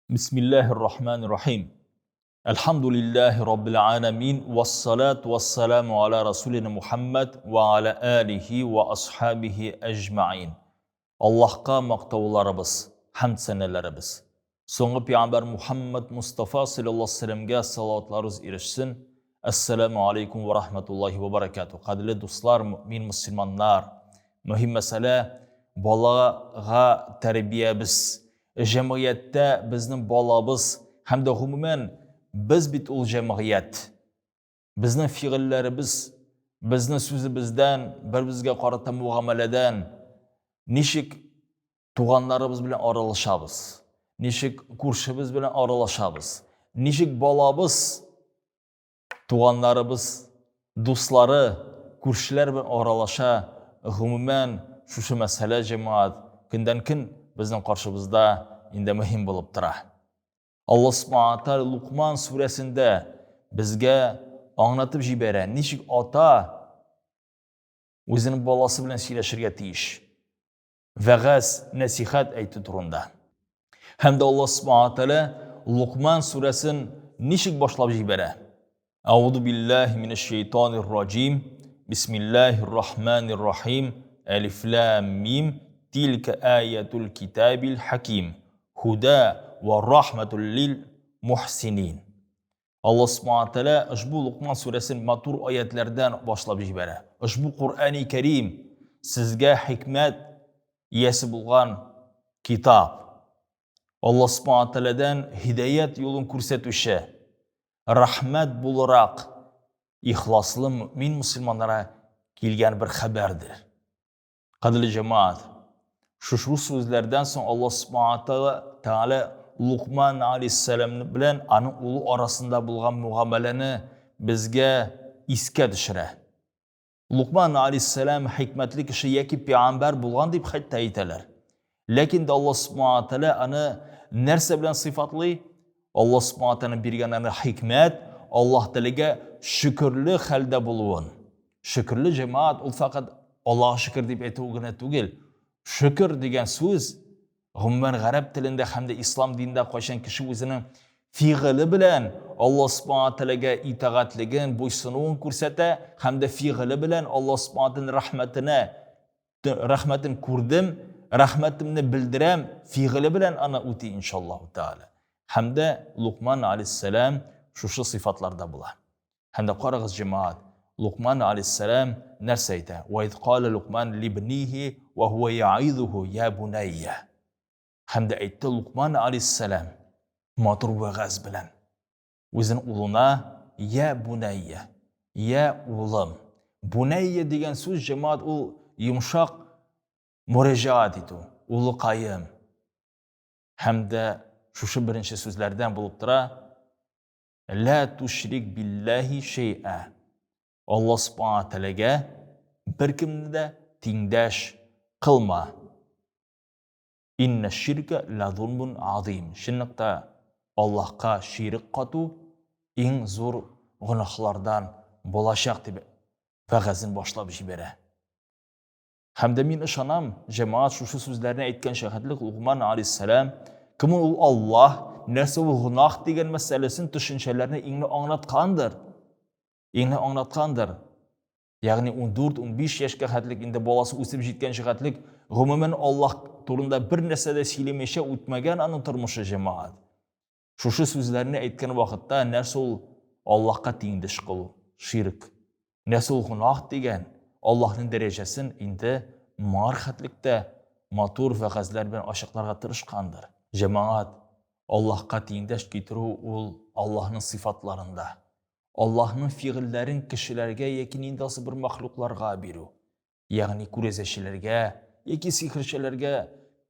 Бисмиллахир рахманир рахим. Әлхәмдүлилләһи раббил аламин вассалату вассаламу аля расулина Мухаммад ва аля алихи ва асхабихи әҗмәин. Аллаһка мактауларыбыз, хәмд сәнәләребез. Соңгы пәйгамбәр Мухаммад Мустафа саллаллаһу алейһи салаватларыбыз ирешсен. Әссәламу алейкум ва рахматуллахи ва баракатуh. Кадерле дуслар, мөмин мөселманнар, мөһим мәсьәлә балага тәрбиябез. Җәмгыятьтә безнең балабыз һәм дә гомумән без бит ул җәмгыять. Безнең фигыльләребез, безнең сүзебездән, бер-беребезгә карата мөгамәләдән ничек туганнарыбыз белән аралашабыз, ничек күршебез белән аралашабыз, ничек балабыз туганнарыбыз, дуслары, күршеләр белән аралаша, гомумән, шушы мәсьәлә җәмәгать көндән-көн безнең каршыбызда инде мөһим булып тора. Алла Субхана Тәгалә Лукман сүрәсендә безгә аңлатып җибәрә, ничек ата үзенең баласы белән сөйләшергә тиеш. Вәгазь, нәсихәт әйтү турында. Һәм дә Аллаһ Субхану Тәгалә Лукман сүрәсен ничек башлап җибәрә? Әгъуду биллаһи минәш шәйтанир раҗим. Бисмиллаһир рахманир рахим. Әлиф лам мим. Тилка аятул китабил хаким. Худа ва рахматул лил мухсинин. Аллаһ Субхану Тәгалә ошбу Лукман сүрәсен матур аятләрдән башлап җибәрә. Ошбу Коръәни Кәрим сезгә хикмәт иясе булган китап. Аллаһ Субхану Тәгаләдән һидаят юлын күрсәтүче, рәхмәт буларак ихласлы мөмин мөселманнарга килгән бер хәбәрдер. Кадерле җәмәгать, шушы сүзләрдән соң Аллаһ Субхану Тәгалә Лукман алейһиссәлам белән аның улы арасында булган мөгамәләне безгә искә төшерә. Лукман алейһиссәлам хикмәтле кеше яки пәйгамбәр булган дип хәтта әйтәләр. Ләкин дә Аллаһ Субхану Тәгалә аны нәрсә белән сыйфатлый? Аллаһ Субхану Тәгалә биргән аны хикмәт, Аллаһ Тәгаләгә шөкерле хәлдә булуын. Шөкерле җәмәгать ул фәкать Аллаһ шөкер дип әйтү генә түгел. Шөкер дигән сүз гомумән гарәп телендә һәм дә ислам динендә кайчан кеше үзенең фигыле белән Аллаһ Субхану Тәгаләгә итагатьлеген, буйсынуын күрсәтә һәм дә фигыле белән Аллаһ Субхану рәхмәтенә Рәхмәтен күрдем, рәхмәтемне белдерәм, фигыле белән аны үти иншаллаһу тааля. Һәм дә Лукман алейһиссәлам шушы сыйфатларда була. Һәм дә карагыз, җәмәгать, Лукман алейһиссәлам нәрсә әйтә? Ва из кала Лукман либнихи ва хуа яизуху я бунайя. Һәм дә әйтте Лукман алейһиссәлам матур вәгазь белән. Үзен улына Я бунәйя, я улым. Бунәйя дигән сүз җәмәгать ул йомшак мөрәҗәгать итү, улыкаем. Һәм дә шушы беренче сүзләрдән булып тора, Лә тушрик билләһи шәй'a. Алла Субхана Тәгаләгә беркемне дә тиңдәш кылма. Иннә ширкә лә зулмун азим. Чынлыкта Аллаһка ширек кату иң зур гөнаһлардан булачак дип вәгазен башлап җибәрә. Һәм дә мин ышанам, җәмәгать шушы сүзләрне әйткән шәһәтлек Лукман алейһиссәлам, кем ул Аллаһ, нәрсә ул гөнаһ дигән мәсьәләсен, төшенчәләрне иңне аңлаткандыр. Иңне аңлаткандыр. Ягъни 14-15 яшькә хәтлек инде баласы үсеп җиткәнче хәтлек, гомумән Аллаһ турында бер нәрсә дә сөйләмичә үтмәгән аның тормышы җәмәгать. Шушы сүзләрне әйткән вакытта нәрсә ул Аллаһка тиңдеш кылу, ширк. Нәрсә ул гөнаһ дигән, Аллаһның дәрәҗәсен инде моңар хәтлектә матур вәгазьләр белән ачыкларга тырышкандыр. Җәмәгать, Аллаһка тиңдәш китерү ул Аллаһның сыйфатларында. Аллаһның фигыльләрен кешеләргә яки нинди булса бер махлукларга бирү, ягъни күрәзәчеләргә яки сихерчеләргә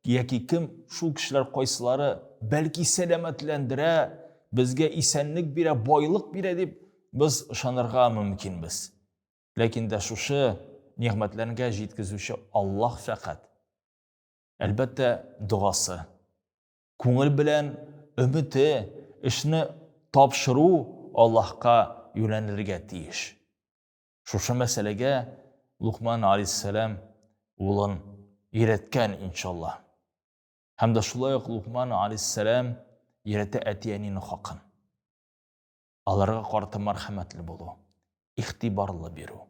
яки кем шул кешеләр кайсылары бәлки сәламәтләндерә, безгә исәнлек бирә, байлык бирә дип без ышанырга мөмкинбез. Ләкин дә шушы нигъмәтләргә җиткезүче Аллаһ фәкать. Әлбәттә, догасы. Күңел белән өмете, эшне тапшыру Аллаһка юнәлергә тиеш. Шушы мәсьәләгә Лукман алейһиссәлам улын өйрәткән, иншаллаһ. Һәм дә шулай ук Лукман алейһиссәлам Өйрәтә әти-әнинең хакын. Аларга карата мәрхәмәтле булу, игътибарлы бирү.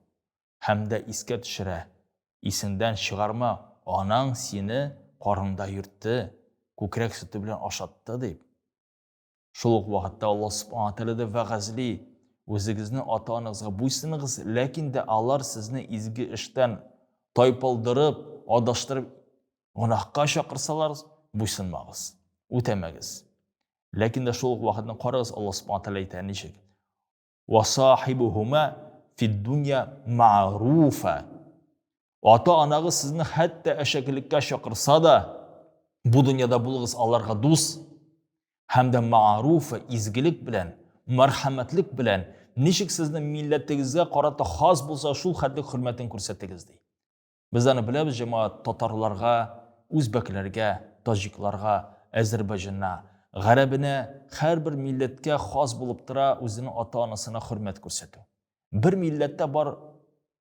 Һәм дә искә төшерә, исеңдән чыгарма, анаң сине карынында йөртте, күкрәк сөте белән ашатты дип. Шул ук вакытта Аллаһ Субхана Тәгалә дә вәгазьли, үзегезнең ата-анагызга буйсыныгыз, ләкин дә алар сезне изге эштән тайпылдырып, адаштырып, гөнаһка чакырсалар, буйсынмагыз, үтәмәгез. Ләкин дә шул ук вакытны карагыз, Аллаһ Субхана Тәгалә әйтә ничек? Ва сахибухума фид дунья ма'руфа. Ата-анагыз сезне хәтта әшәкелеккә чакырса да, бу дөньяда булыгыз аларга дус һәм дә ма'руфа изгелек белән, мәрхәмәтлек белән, ничек сезнең милләтегезгә карата хас булса, шул хәтле хөрмәтен күрсәтегез ди. Без аны беләбез, җәмәгать, татарларга, үзбәкләргә, таҗикларга, әзербайҗанна, гарәбенә, һәрбер милләткә хас булып тора үзенең ата-анасына хөрмәт күрсәтү. Бер милләттә бар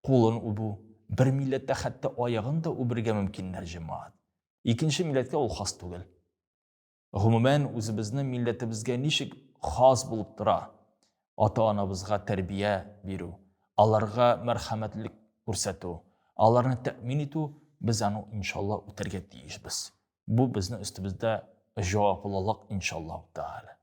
кулын үбү, бер милләттә хәтта аягын да үбергә мөмкиннәр, җәмәгать. Икенче милләткә ул хас түгел. Гомумән, үзебезнең милләтебезгә ничек хас булып тора ата-анабызга тәрбия бирү, аларга мәрхәмәтлек күрсәтү, аларны тәэмин итү, без аны иншалла үтәргә тиешбез. Бу безнең өстебездә җаваплылык иншаллаһу тәгалә.